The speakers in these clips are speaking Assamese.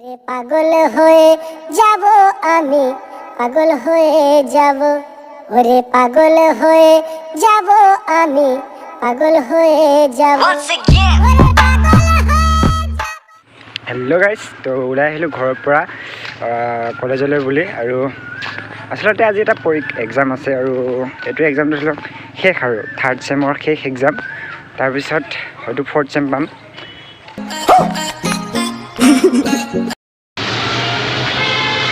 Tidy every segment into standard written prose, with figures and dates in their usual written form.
ওরে পাগল হয়ে যাব আমি, পাগল হয়ে যাব। ওরে পাগল হয়ে যাব আমি, পাগল হয়ে যাব। ওরে পাগল হয়ে হেল্ল' গাইজ, তো ওলাই আহিলোঁ ঘৰৰ পৰা কলেজলৈ বুলি। আৰু আচলতে আজি এটা এক্সাম আছে আৰু এইটো এক্সামটো ধৰি লওক শেষ আৰু থাৰ্ড চেমৰ শেষ এক্সাম। তাৰপিছত হয়তো ফ'ৰ্থ চেম পাম।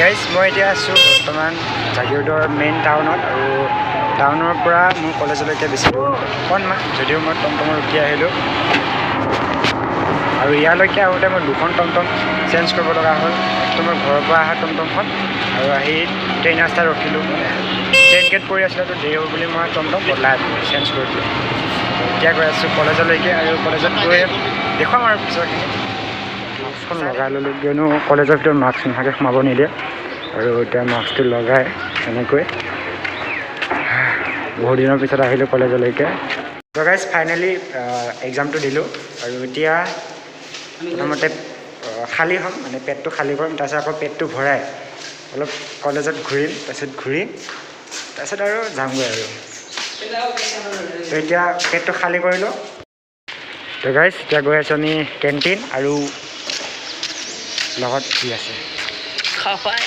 গাইজ, মই এতিয়া আছোঁ বৰ্তমান জাগীৰোডৰ মেইন টাউনত আৰু টাউনৰ পৰা মোৰ কলেজলৈকে বেছি দূৰ নহয়, অকণমান। যদিও মই টমটমত উঠি আহিলোঁ আৰু ইয়ালৈকে আহোঁতে মই দুখন টমটম চেঞ্জ কৰিব লগা হ'ল। একটো মই ঘৰৰ পৰা অহা টমটমখন আৰু আহি ট্ৰেইন ৰাস্তাত ৰখিলোঁ, মানে ট্ৰেইন গেট পৰি আছিলে, তো দেৰি হ'ব বুলি মই টমটম বদলাই দিলোঁ, চেঞ্জ কৰি দিলোঁ। এতিয়া গৈ আছোঁ কলেজলৈকে আৰু কলেজত গৈ দেখুৱাম আৰু পিছৰখিনি। মাস্কখন লগাই ল'লোঁ, কিয়নো কলেজৰ ভিতৰত মাস্ক নোহোৱাকৈ সোমাব নিদিয়ে। আৰু এতিয়া মাস্কটো লগাই এনেকৈ বহুত দিনৰ পিছত আহিলোঁ কলেজলৈকে। তো গাইজ, ফাইনেলি এক্সামটো দিলোঁ আৰু এতিয়া প্ৰথমতে খালী হ'ম, মানে পেটটো খালী কৰিম। তাৰপিছত আকৌ পেটটো ভৰাই অলপ কলেজত ঘূৰিম, তাৰপিছত ঘূৰি তাৰপিছত আৰু যামগৈ আৰু। তো এতিয়া পেটটো খালী কৰিলোঁ। তো গাইজ, এতিয়া গৈ আছোঁ আমি কেণ্টিন আৰু লগত কি আছে? খাৱাই।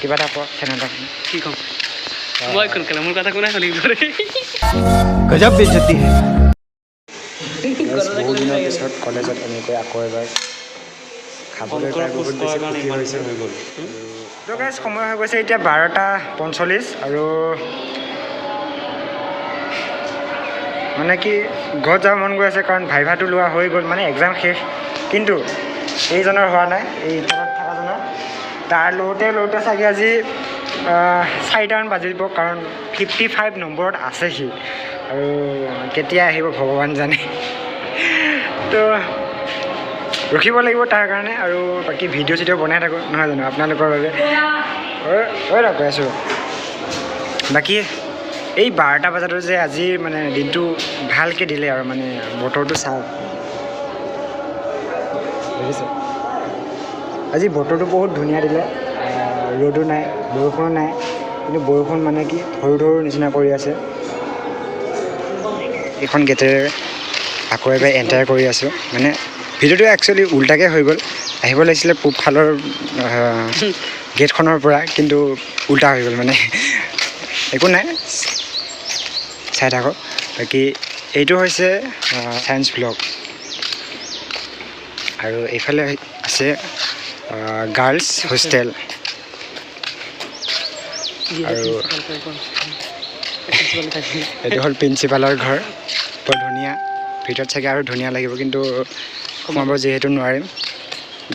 কিবা এটা কোৱা চেনেলটা। কি ক'ম মই? কোনকালে মোৰ কথা কোনে শুনিব? गजब बेइज्जती है। বহুত দিনৰ পিছত কলেজত এনেকৈ আকৌ এবাৰ খাবলৈ পাই বহুত বেছি সুখী হৈছোঁ। হৈ গ'ল। তো গাইজ, সময় হৈ গৈছে এতিয়া 12টা 45 আৰু মানে কি ঘৰত যাব মন গৈ আছে, কাৰণ ভাইভাটো লোৱা হৈ গ'ল, মানে এক্সাম শেষ। কিন্তু এইজনৰ হোৱা নাই, এই তলত থকাজনৰ। তাৰ লওঁতে লওঁতে চাগে আজি 4টামান বাজিব, কাৰণ 55 নম্বৰত আছে সি আৰু কেতিয়া আহিব ভগৱান জানে। তো ৰখিব লাগিব তাৰ কাৰণে। আৰু বাকী ভিডিঅ' চিডিঅ' বনাই থাকোঁ, নহয় জানো, আপোনালোকৰ বাবে। ঐ ৰ, কৈ আছোঁ। বাকী এই 12টা বজাতো যে আজি মানে দিনটো ভালকৈ দিলে আৰু মানে বতৰটো চাওক, দেখিছে, আজি বতৰটো বহুত ধুনীয়া দিলে। ৰ'দো নাই, বৰষুণো নাই, কিন্তু বৰষুণ মানে কি ধৰো ধৰো নিচিনা কৰি আছে। এইখন গেটেৰে আকৌ এবাৰ এণ্টাৰ কৰি আছোঁ। মানে ভিডিঅ'টো একচুৱেলি উল্টাকৈ হৈ গ'ল, আহিব লাগিছিলে পূব ফালৰ গেটখনৰ পৰা, কিন্তু উল্টা হৈ গ'ল। মানে একো নাই, চাই থাকক। বাকী এইটো হৈছে ছায়েন্স ব্লক আৰু এইফালে আছে গাৰ্লছ হোষ্টেল আৰু এইটো হ'ল প্ৰিন্সিপালৰ ঘৰ। বৰ ধুনীয়া, ভিতৰত চাগে আৰু ধুনীয়া লাগিব, কিন্তু সোমাব যিহেতু নোৱাৰিম,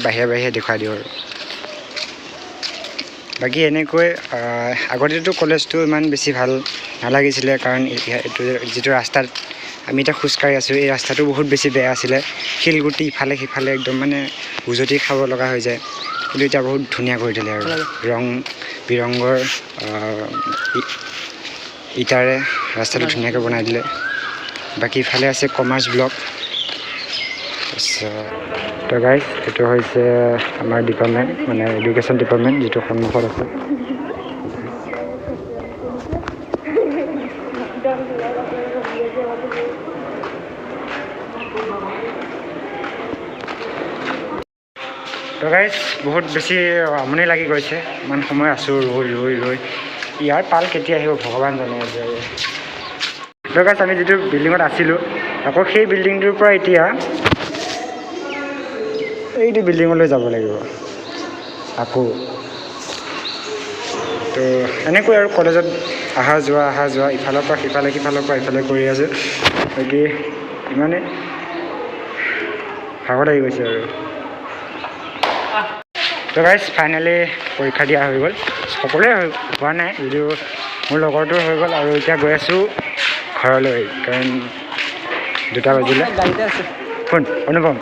বাহিৰে বাহিৰে দেখুৱাই দিওঁ। আৰু বাকী এনেকৈ আগতেতো কলেজটো ইমান বেছি ভাল নালাগিছিলে, কাৰণ এইটো যিটো ৰাস্তাত আমি এতিয়া খোজকাঢ়ি আছোঁ, এই ৰাস্তাটো বহুত বেছি বেয়া আছিলে। শিলগুটি ইফালে সিফালে, একদম মানে উজুতি খাব লগা হৈ যায়। কিন্তু এতিয়া বহুত ধুনীয়া কৰি দিলে আৰু ৰং বিৰঙৰ ইটাৰে ৰাস্তাটো ধুনীয়াকৈ বনাই দিলে। বাকী ইফালে আছে কমাৰ্চ ব্লক। তাৰপিছত তো গাইজ, এইটো হৈছে আমাৰ ডিপাৰ্টমেণ্ট, মানে এডুকেশ্যন ডিপাৰ্টমেণ্ট, যিটো সন্মুখত আছে। তো গাইজ, বহুত বেছি আমনি লাগি গৈছে। ইমান সময় আছোঁ ৰৈ ৰৈ ৰৈ, ইয়াৰ পাল কেতিয়া আহিব ভগৱান জানে আজি। আৰু তো গাইজ, আমি যিটো বিল্ডিঙত আছিলোঁ, আকৌ সেই বিল্ডিংটোৰ পৰা এতিয়া এইটো বিল্ডিঙলৈ যাব লাগিব আকৌ। তো এনেকৈ আৰু কলেজত অহা যোৱা, অহা যোৱা, ইফালৰ পৰা সিফালে, সিফালৰ পৰা ইফালে কৰি আছোঁ। বাকী ইমানেই, ভাগৰ লাগি গৈছে আৰু। তো গাইজ, ফাইনেলি পৰীক্ষা দিয়া হৈ গ'ল। সকলোৱে হোৱা নাই যদিও মোৰ লগৰটোৰ হৈ গ'ল। আৰু এতিয়া গৈ আছোঁ ঘৰলৈ, কাৰণ 2টা বাজিলে। গাড়ীতে আছে। কোন? অনুপম।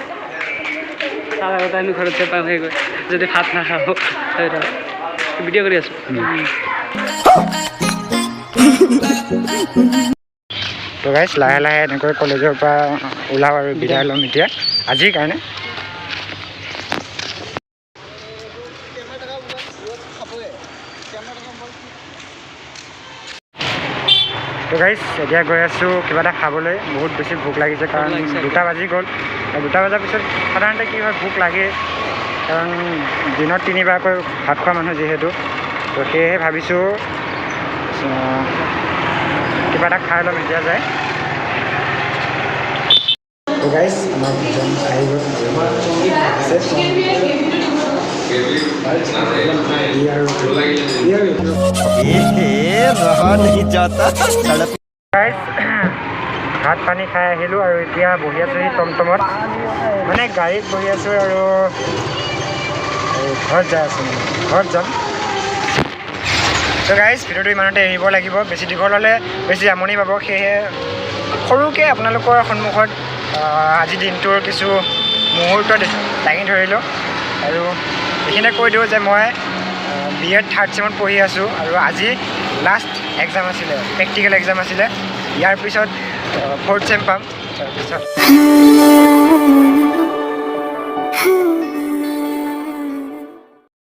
তাৰ আগতে আমি ঘৰত যাই পাম গৈ যদি ভাত নাখাওঁ। ভিডিঅ' কৰি আছোঁ। তো গাইজ, লাহে লাহে এনেকৈ কলেজৰ পৰা ওলাওঁ আৰু বিদায় ল'ম এতিয়া আজিৰ কাৰণে। তো গাইজ, এতিয়া গৈ আছোঁ কিবা এটা খাবলৈ। বহুত বেছি ভোক লাগিছে, কাৰণ লাগিছে। 2টা বাজি গ'ল আৰু 2টা বজাৰ পিছত সাধাৰণতে কি হয়, ভোক লাগে, কাৰণ দিনত তিনিবাৰকৈ ভাত খোৱা মানুহ যিহেতু। তো সেয়েহে ভাবিছোঁ কিবা এটা খাই ল'ম এতিয়া যায়। তো গাইজ, আমাৰ ভোজন আহি গ'ল আছে। ই আৰু रहा नहीं जाता, तड़प গাইজ, ভাত পানী খাই আহিলোঁ আৰু এতিয়া বহি আছোঁ এই টমটমত, মানে গাড়ীত বহি আছোঁ আৰু এই ঘৰত যাই আছোঁ, মানে ঘৰত যাম। তো গাইজ, ভিডিঅ'টো ইমানতে এৰিব লাগিব। বেছি দীঘল হ'লে বেছি আমনি পাব। সেয়েহে সৰুকৈ আপোনালোকৰ সন্মুখত আজি দিনটোৰ কিছু মুহূৰ্ত দাঙি ধৰিলোঁ আৰু এইখিনিতে কৈ দিওঁ যে মই বি এড থাৰ্ড চেমত পঢ়ি আছোঁ আৰু আজি লাষ্ট এক্সাম আছিলে, প্ৰেক্টিকেল এক্সাম আছিলে। ইয়াৰ পিছত ফ'ৰ্থ চেম পাম। তাৰপিছত